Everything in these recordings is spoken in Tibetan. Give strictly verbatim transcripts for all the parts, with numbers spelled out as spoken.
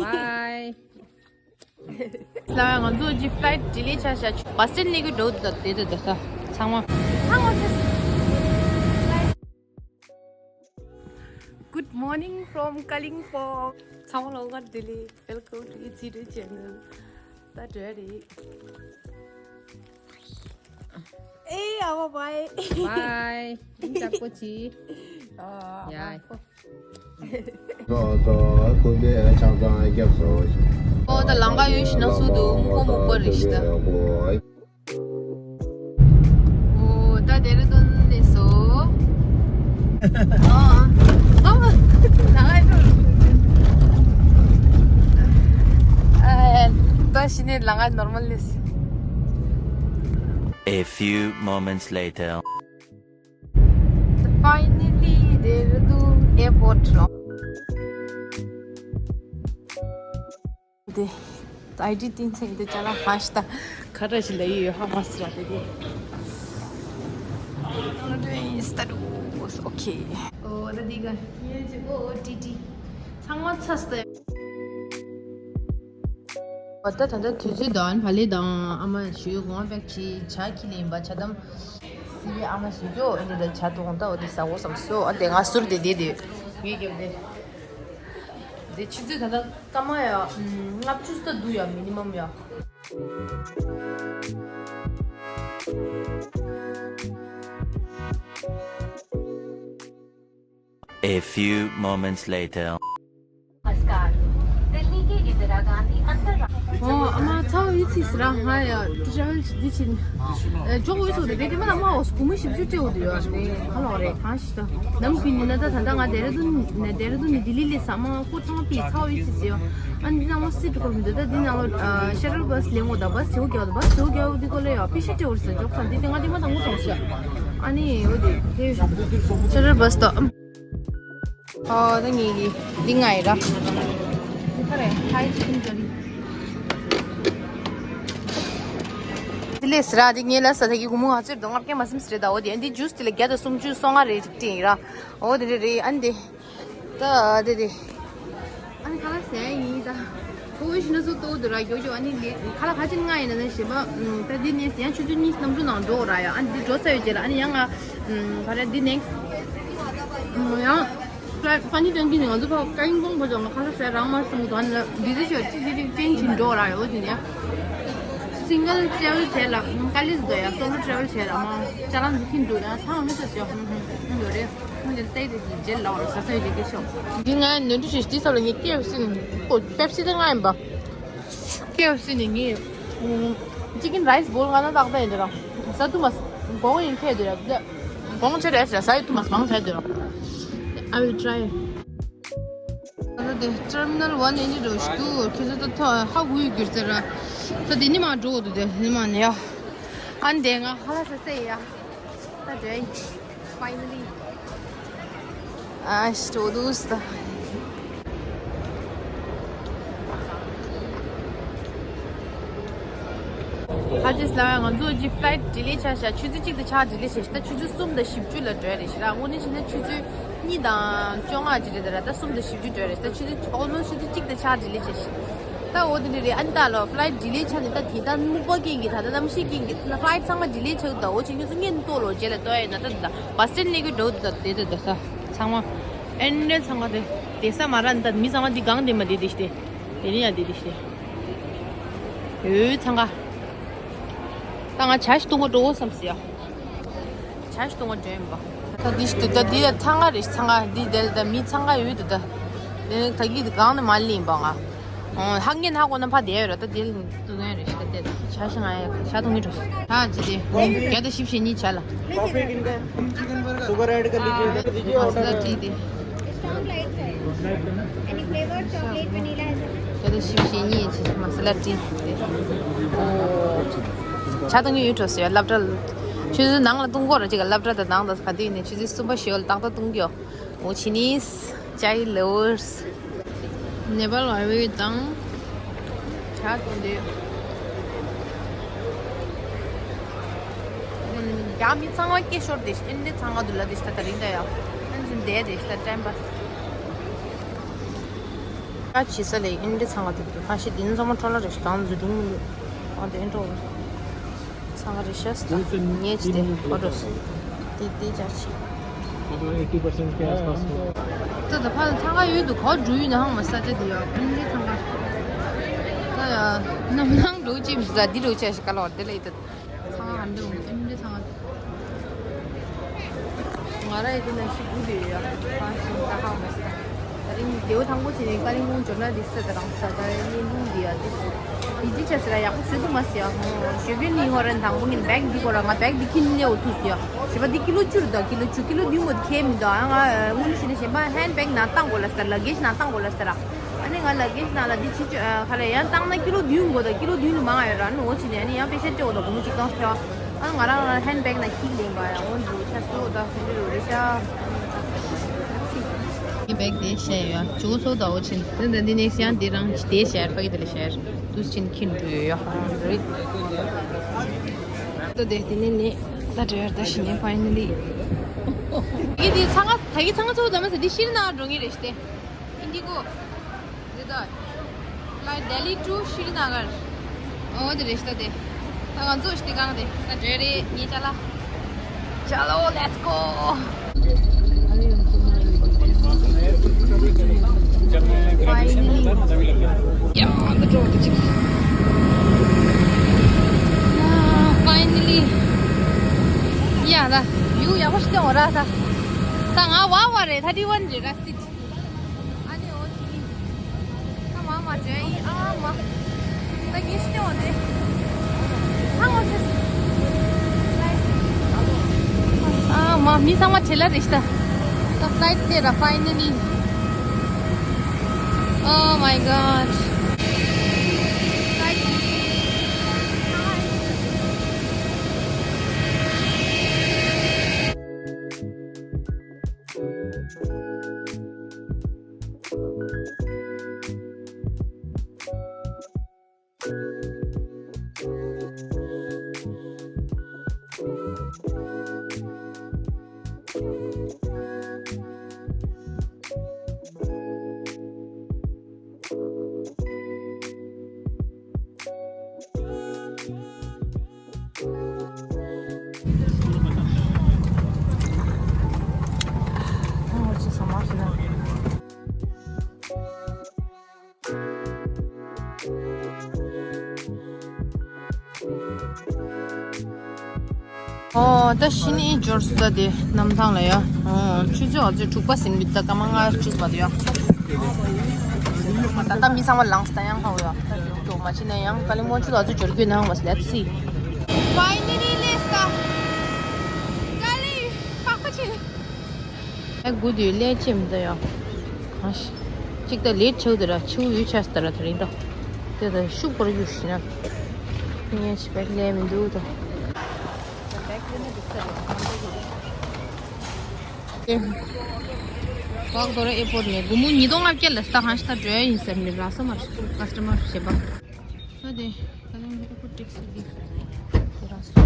Bye. ལ་ང་ཚོ་ཅི་flight delay ཆགས་ཤག་བ་སི་ཊན་ནས་གི་འགྲོ་འདུག་དེ་དེ་དེ་ཚང་མ། ཚང་མ་ཆགས་སོང་། Good morning from Kalimpong. ཚང་མ་ལ་སྔར་བདེ་ལེགས། Welcome to It's Easy Channel. ད་འགྲོ་ཡ་རེད། ཨེ་ཨ་བ་བའི། Bye. ཡིན་ད་ཀོ་ཅི། ཨ་ཡ། ཨ་བ། ཨོ་ད་ལམ་ཁ་ཡོད་ཤི་ན་སུ་འདུག་སྨུག་པ་སྨུག་པ་རེད་ཤི་ད། ཨོ་ད་ལྡེ་ར་ལྡུན་ནས་སོ། ཨ་ཨ་ཨ་ད་ཤི་ནས་ལམ་ཁ་ནོར་མལ་ལས། A few moments later. Finally, ལྡེ་ར་ལྡུན་airport རོ། དེ་ཨའི་ཌི་བཏིང་ཚེ་དེ་ཅ་ལག་ཧ་ཤི་ད་ཁ་ར་ཞིག་ལ་ཡོད་ཧ་མ་སི་ར་དེ་དེ། Okay. ཨོ་ད་འདི་ག་ཡེ་ཅི་ཨོ་ཨོ་ཏི་ཏི་ཚང་མ་ཚ་སྟེ། ད་ད་ལྟ་དུས་ཚོད་དང་བ་ལི་དང་ཨ་མ་ཞུས་དགོངས་པ་ཅི་ཇ་ཁྱི་ལེན་པ་ཇ་དམ་སི་བི་ཨ་མ་ཞུས་ཀྱོ་ཨེ་འདི་ད་ཇ་དོང་ད་འོ་དེ་ཟ་གོ་བསམ་སོ། ཨ་དེ་ང་ཟུར་དེ་དེ་དེ་ངས་རྒྱབ་དེ་དེ་ཆུ་ཚོད་ད་ལྟ་སྐར་མ་ཡ་ལྔ་བཅུ་ད་འདུག་ཡ་མི་ནི་མམ་ཡ། A few moments later. नमस्कार। दिल्ली के इंदिरा गांधी अंतर्राष्ट्रीय ཨོ་ཨ་མ་ཚ་བོ་ཡིད་ཆེས་སི་ར་ང་ཡ་ཏི་ཊ་ར་ཝེལ་ཅིག་འདི་ཕྱིན། ཨེ་ཇོག་འོས་སོ་དེ་དེ་མ་ན་མ་འོ་སྐུ་མི་ཞིབ་ཅུ་སྤྲེའུ་དུ་ཡོད་རེད་ཁ་ལོག་རེད་གང་ཞིག་ད་ནམ་ཀུན་ནི་ན་ད་ད་ད་ང་ལྡེ་ར་ལྡུན་ནས་ལྡེ་ར་ལྡུན་ནས་ལྡི་ལི་ལས་ས་མ་ཁོ་ཚང་མ་པི་ཚ་བོ་ཡིད་ཆེས་སི་ཡོད། ཨ་ནི་འདི་ནང་ལོ་སི་ཊི་ཀོ་མི་འདུག་ད་འདི་ནང་ལོ་ཤ་ཊལ་བྷ་སི་ལེན་འོ་ད་བྷ་སི་ཇོག་རྒྱག་ད་བྷ་སི་ཇོག་རྒྱག་འོ་འདི་ཀོ་ལེ་ཡོད་པི་ཤ་སྤྲེའུ་རེད་ས་ཇོག་ས་འདི་དེ་ང་དེ་མ་ད་ངུ་ཐོང་སི་ཡོད། ཨ་ནི་འོ་དེ་དེ་ཤ་ཊལ་བྷ་སི་ད། ཨོ་ད་ངེད་ཀྱི་འདི་ང་ཡི་ར། འདི་ག་རེ་ཐའི་ཅི་ཀིན་ཀ་རི། འདི་ལས་སི་ར་འདི་ངས་ལ་ས་ཐ་གི་གུ་མུ་ང་ཚོས་རྡོ་ལྔ་བརྒྱ་མ་སིམ་སི་རེད་ད། འོ་དེ་འདི་ཇུས་དེ་ལ་བརྒྱ་དང་སུམ་ཅུ་སོ་ལྔ་རེད་ཅིག་སྤྲིན་ཡི་ར། འོ་དེ་རེད་རེད་ཨ་ནི་དེ། ད་དེ་དེ། ཨ་ནི་ཁ་ལག་ཟས་ཡིན་ད། ཁོ་བོའི་ཤི་ན་སུ་ཏོ་དུ་ར་ཡོ་ཡོ་ཨ་ནི་ལེ་ཁ་ལག་ཁ་ཅིག་ང་ཡིན་ན་ནི་ཞེས་པ། ད་འདི་ནས་ཡང་ཆུ་ཚོད་གཉིས་གནམ་གྲུ་ནང་འགྲོ་ར་ཡ་ཨ་ནི་འདི་འགྲོ་ས་ཡོད་ཅེ་ལ་ཨ་ནི་ཡང་ང་། ཕ་ར་འདི་ནེག་སི་ཡང་ཕ་ནི་ཏན་གི་ནི་ང་ཚོ་ཕ་ཀ་ཡིན་གོང་བོ་ཅོག་ང་ཁ་ལག་ཟས་རང་མ་སུ་མུ་དོན་ལ་འདི་འདི་ཤོད་ཅི་ཅི་ཅི་ཅན་ཅི་འགྲོ་ར་ཡོ་ཅི་ནས། སིང་གལ་ཊེ་རལ་བྱས་ལ་ཀ་ལིས་དོ་ཡ་སོ་ལོ་ཊེ་རལ་བྱས་ལ་མ་ཅ་ལག་འདི་ཁྱིམ་འགྲོ་ཡ་ཐང་མི་ཚོ་ཞོག་ཡོ་རེད། ཁོང་ཚོ་ཏེ་ཏེ་ཀྱི་རྗེས་ལ་བར་ས་ས་ཡོད་ཀྱི་ཤོག་འདི་ང་ནོར་འཁྲུལ་ཞིག་འདི་ས་ལ་ངས་ཀེ་ཨེཕ་སི་ནས་ཨོ་པེབ་སི་དེ་ང་ཡིན་པ། ཀེ་ཨེཕ་སི་ནས་ངས་ཅི་ཀིན་རའི་སི་བོལ་ང་ན་ཏག་ཏག་ཡིན་དེ་ར་ས་ཐུ་མ་གོང་ཡིན་ཁྱེད་དེ་ར་གོང་ཆེ་རེད་ཟེར་ས་ཡི་ཐུ་མ་མང་ཆེ་དེ་ར། I will try. ད་དེ་ཊར་མི་ནལ་ཝན་ཨེ་ནི་འགྲོ་ཞིག་འདུག་ཁྱེད་ཚོ་ད་ཐོ་ཧ་གུ་ཡི་གུར་ཟེར་ར། ད་དེ་ནི་མ་འགྲོ་འདུག་དེ་ནི་མ་ནི་ཡ། ཨན་དེ་ང་ཧ་ལ་ས་སེ་ཡ། ད་འདྲེ། Finally. ཨ་ཤི་འགྲོ་འདུག་ས། ཁ་ཅིག་ལ་ང་ཚོ་ཅི་ཕ་ལའི་ཊི་ཌི་ལེ་ཆགས་ཤག་ཆུ་ཚོད་གཅིག་དང་ཕྱེད་ཌི་ལེ་བྱས་ཤག་ད་ཆུ་ཚོད་གསུམ་དང་བཞི་བཅུ་ལ་འགྲོ་ཡ་རེད་ཤག་དངོས་གནས་བྱས་ན་ཆུ་ཚོད་གཉིས་དང་བཅོ་ལྔ་ཅིག་རེད་ད་ར། ད་གསུམ་དང་བཞི་བཅུ་འགྲོ་ཡ་རེད། ད་ཆུ་ཚོད་ཨོལ་མོ་སི་ཆུ་ཚོད་གཅིག་དང་ཕྱེད་ཌི་ལེ་བྱས་ཤག་ད་འོ་དེ་འདྲ་རེད། ཨ་ནི་ད་ལོ་ཕ་ལའི་ཊི་ཌི་ལེ་ཆགས་ནས་ད་དེ་ད་སྨུག་པ་རྐྱེན་གྱིས་ད་ད་གནམ་གཤིས་རྐྱེན་གྱིས་ད་ཕ་ལའི་ཊི་ཚང་མ་ཌི་ལེ་ཆགས་ད། འོ་ཅིག་ཉུ་ཚོ་ངན་ཏོ་ལོ་རྗེས་ལ་ཏོ་ཡ་ན་ད་ད་བ་སི་ཊན་ནས་གི་འགྲོ་ད་དེ་ད་ད་ད་ཚང་མ་ཨེན་ཌན་ཚང་མ་དེ་དེ་ས་མ་ར་ད་མི་ཚང་མ་འདི་གང་དེ་མ་དེ་དེ་ཤི་དེ། དེ་ནི་ཡང་དེ་དེ་ཤི། ཡོད་ཚང་ག་ད་ང་ཇ་ཞིག་བཏུང་ག་འགྲོ་བསམ་སི་ཡ། ཇ་ཞིག་བཏུང་ག་འགྲོ་ཡིན་པ། ད་འདི་ཞིག་ད་འདི་ཡ་ཚང་ག་རེད་ཚང་ག་འདི་དེ་ད་མི་ཚང་ག་ཡོད་ད་ད། དེ་ནི་ད་གི་གང་ནས་མ་ལེན་པ་ང་། ཧ་ངེ་ན་ཧ་གོ་ན་ཕ་དེ་ཡོད་ར་ད་དེ་ལ་བཏུང་ཡ་རེད་ཤི་ད་དེ་ཇ་ཞིག་ང་ཡ་ཇ་བཏུང་གི་འགྲོ། ད་ཅི་དེ་བརྒྱ་དང་བཞི་བཅུ་ཞེ་གཉིས་ཇ་ལ། कॉफी किनका है? Sugar add कर लीजिए। दीजिए ऑर्डर। हाँ, टी टी। स्ट्रॉन्ग लाइट है। एनी फ्लेवर चॉकलेट वनीला है सर? ད་ལྟ་ཞིབ་ཞིབ་གཉིས་ཆེ་མ་སི་ལ་ཏི་དེ། ཇ་བཏུང་གི་ཡོད་འགྲོ་ཟེར་སློབ་གྲྭ་ལ། ཆུ་ཚོད་ནང་ལ་བཏུང་གོ་ར་ཅིག་ག་སློབ་གྲྭ་དང་ནང་དང་ག་དུས་ནས་ཆུ་ཚོད་གསུམ་པ་ཞོལ་ཏག་ཏག་བཏུང་གི་ཡོད། འོ་ཆི་ནིས་ཅའི་ལ་ཝར་སི། ནེ་པཱལ་ཝའི་ཝའི་དང་། ཇ་བཏུང་དུས། རྒྱ་མི་ཚང་མ་སྐད་ཤོར་དེ་ཨིན་དེ་ཚང་མ་དུ་ལ་དེ་ཤ་ད་རིང་ད་ཡ། ཨན་ཅིན་དེ་དེ་ཤ་ད་ཊེམ་པ། ཡ་ཇི་ས་ལས་ཨིན་འདྲེ་འཚང་ག་འདུག་འདུག་ཁ་ཤས་འདི་ནི་ཚང་མ་འཕྲོ་བརླག་རེད་ཤག་དང་འཛུལ་སྒྲུང་མི་འདུག་ཨ་འདི་ཨིན་འགྲོ་འཚང་ག་རེད་ཤག་ད་ངས་ཇི་སྟེ་ཨོ་འགྲོ་སོང་། འདི་འདི་ཅག་ཅིག Eighty percent के आसपास हो। ད་ད་ཕར་འཚང་ག་ཡོད་འདུག་ག་འགྲོ་ཡོད་ན་ཧང་མ་ས་ཆ་འདི་ཡ་ཨིན་འདྲེ་འཚང་ག་ད་ཡ་ནམ་ནང་འགྲོ་ཅི་མི་ཟ་འདི་འགྲོ་ཅག་ཤི་ཀ་ལོར་དེ་ལ་ཡི་ད། ཚང་མ་ཧམ་འདི་འོང་ཨེམ་འདྲེ་ཚང་མ། ང་ར་ཡི་དེ་ན་ཤི་དགུ་དེ་ཡོད་ཡ། ཁ་ཤིང་ད་ཧ་མ་སི་ད། ད་རིང་རྒྱལ་བོ་ཐང་པོ་བྱས་ནས་ཀ་ལིང་སྤུང་འབྱོར་ན་དེ་ས་ད་རང་ས་ད་རིང་བརྙན་ཐུང་འདི་ཡ་དེ་སི། དེ་ཅི་ཆ་ཟེར་ཡ་ཡག་པོ་བཟོས་འདུག་མ་སི་ཡ། ཧོ་ཞོ་པེ་ནི་ཧོ་རན་དང་པོ་ངན་བེག་འདི་གོ་ར་ང་བེག་འདི་ཁྱིན་ལེའོ་ཐུག་སི་ཡ། ཞོ་པ་འདི་ཀི་ལོ་བཅུ་རུ་ད་ཀི་ལོ་བཅུ་ཀི་ལོ་བདུན་མོ་དེ་ཁྱེད་མི་འདུག་ཨ་ང་དངོས་གནས་བཤད་ན་གཞན་པ་ཧན་བེག་ནང་བཏང་དགོས་ལ་སི་ད་ལ་གེ་ཇི་ནང་བཏང་དགོས་ལ་སི་ད་ར། ཨ་ནི་ང་ལ་གེ་ནང་ལ་འདི་ཕྱི་ཆོས་ཁ་ལ་ཡང་བཏང་ན་ཀི་ལོ་བདུན་དགོས་དང་ཀི་ལོ་བདུན་ལ་མང་ཡོད་ར་ནི་འོ་ཕྱི་ནས་ཨ་ནི་ཡང་པེ་ཤ་སྤྲད་འོ་ད་སྒོར་མོ་གཅིག་སྟོང་ཐེ་བ། ཨ་ང་རང་ལ་ཧན་བེག་ན་ཁྱི་ལེན་པ་ཡང་འོ་འདུག་ཆ་སོ་ད་ཧན་རི་རོ་རི་ཤ། ངའི་བེག་དེ་བཤད་ཡོད་ཅུ་སོ་ད་འོ་ཕྱིན་དེ་འདི་ནེགས་ཡང་འདི་རང་དེ་བཤད་ཕ་གི་དེ་ལ་བཤད་དུས་ཕྱིན་ཁྱི་འགྲོ་ཡོད་ཡོད་ཧ་རི། ད་དེ་དེ་ནས་ནི་ད་དྲེར་ད་ཤི་ནས་ཕ་ཡི་ནི་ལི། ཡི་དེ་ཚང་ང་ད་གི་ཚང་ང་ཚོ་ད་མ་ཟེར་འདི་ཤི་རི་ན་འགྲོ་ངེས་རེད་ཤི་དེ། Indigo. Flight Delhi to Srinagar. Oh, the rest of the day. Chalo, let's go. Finally. Yeah, on the road. Yeah, finally. Yeah, the view, yeah, what's the order? Thirty-one. ཨ་ནི་འོ་དེ། ད་མ་མ་འདྲ་ཡིན་ཨ་མ། ད་ངས་ཤི་འོ་དེ། ཧ་ངོ་ཤེས། ཨ་མ་མི་ཚང་མ་བྲེལ་ལ་རེད་ཤི་ད། ད་flight དེ་ར་finally. Oh my God. ཨོ་ད་ཤི་ནི་འབྱོར་སོང་ད་དེ་གནམ་ཐང་ལ་ཡ། ཨོ་ཆུ་ཚོད་ཨ་ཚོད་དྲུག་པ་ཟིན་པའི་ད་སྐར་མ་ལྔ་བཅུ་ཙམ་པ་དེ་ཡ། ད་ལྟ་མི་ཚང་མ་ལངས་ད་ཡང་ཧ་གོ་ཡ། ད་དུ་མ་ཕྱིན་ན་ཡང་ཀ་ལིང་སྤོང་ཆུ་ཚོད་ཨ་ཚོད་འབྱོར་རྒྱུ་ན་ཧ་གོ། Let's see. Finally let's go. ཀ་ལིང་ཁག་པོ་ཆེ། ཨ་དགུ་དུས་ལས་ཅེས་མི་འདུག་ཡ། ཨ་ཤི། གཅིག་ད་ལས་ཆེའུ་དེ་ར་ཆེའུ་ཡོད་ཆ་ས་དེ་ར་དེ་རིང་ད། དེ་ད་ཤུགས་པོར་གཡུག་ཤི་ན། ངས་ཆི་བེག་ལས་མི་འདུག་ད། ཨེ། བག་དོ་ར་ཨེ་པོར་ནས་སྒོར་མོ་ཉིས་སྟོང་ལྔ་བརྒྱ་ལ་ས་ཧང་ཤི་ད་འགྲོ་ཡ་ཡིན་ཟེར་ནས་ར་ས་མར་ཀ་སི་ཊ་མར་ཞེས་པ། ད་དེ་ད་ལན་ཨེ་པོར་ཊེག་སི་གི་དེ་ར་སོ།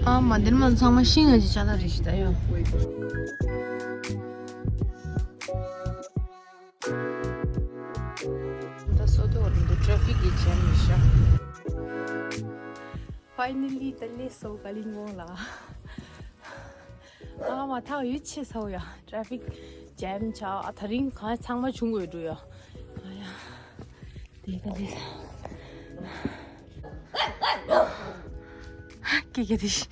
ཨ་མ་འདིར་མ་ཚང་མ་ཤིང་ཨ་ཅི་ཅ་ལག་རེད་ཤི་ད་ཡོ། ད་སོ་ཏོ་འདི་ཊ་རེ་ཕིག་གི་ཇེམ་རེད་ཤག Finally ད་ལས་སོ་ཀ་ལིང་སྤོང་ལ། ཨ་མ་ཐག་ཡུད་ཆེ་ས་བོ་ཡ། ཊ་རེ་ཕིག་ཇེམ་ཆགས། ཨ་ད་རིང་གང་ཚང་མ་བྱུང་དགོས་འགྲོ་ཡ། ཨ་ཡ། དེ་ག་དེ་ས། ཀི་ཀི་དེ་ཤི།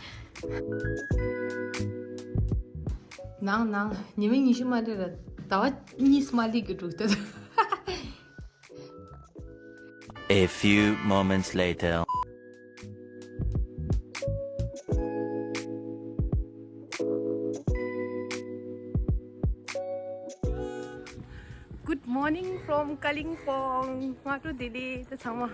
ནང་ནང་ཉི་མ་ཉི་ཤུ་མ་རེད་ར། ཟླ་བ་གཉིས་མ་ལི་གི་འགྲོ་ད། A few moments later. Good morning from Kalimpong. སྔ་དྲོ་བདེ་ལེགས་ད་ཚང་མ།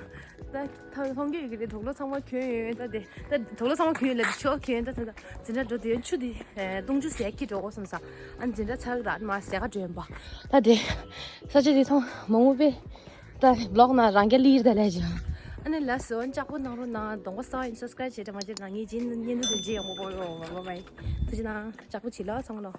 ད་ད་མཐོང་གི་ཡོད་ཀྱི་རེད། དུག་ལོག་ཚང་མ་གྱོན་ཡོད་ད་དེ། ད་དུག་ལོག་ཚང་མ་གྱོན་ཡོད་ལ་དེ་ཆོ་གྱོན་ད་ད་ད་འཛིན་གྲྭ་འགྲོ་དུས་ཆུ་དེ་ཨེ་བཏུང་ཆུ་ཟས་ཀྱི་འགྲོ་དགོས་བསམ་ས། ཨ་འཛིན་གྲྭ་ཚག་ར་མ་ཟས་ག་འགྲོ་ཡོད་པ། ད་དེ་ས་ཆ་དེ་མཐོང་མ་འོངས་པའི་ད་བི་ལོག་ན་རང་རྒྱ་ལིར་ད་ལས་ཀྱང་ ཨ་ནི་ལགས་སོ། ལྕགས་པོ་གནང་རོགས་གནང་། གདོང་པ་སངས་ཡིན། སབ་སི་ཀ་རའིབ་བྱེད་དྲ་མ་བྱེད་དྲ་ངས་རྗེས་ནས་བརྙན་ཐུང་དེ་རྗེས་ཡོང་གོ་གོ་ཡོང་བ་བའི་ཐུགས་རྗེ་གནང་། ལྕགས་པོ་བྱེད་ལ་ཚང་མ་ལོ།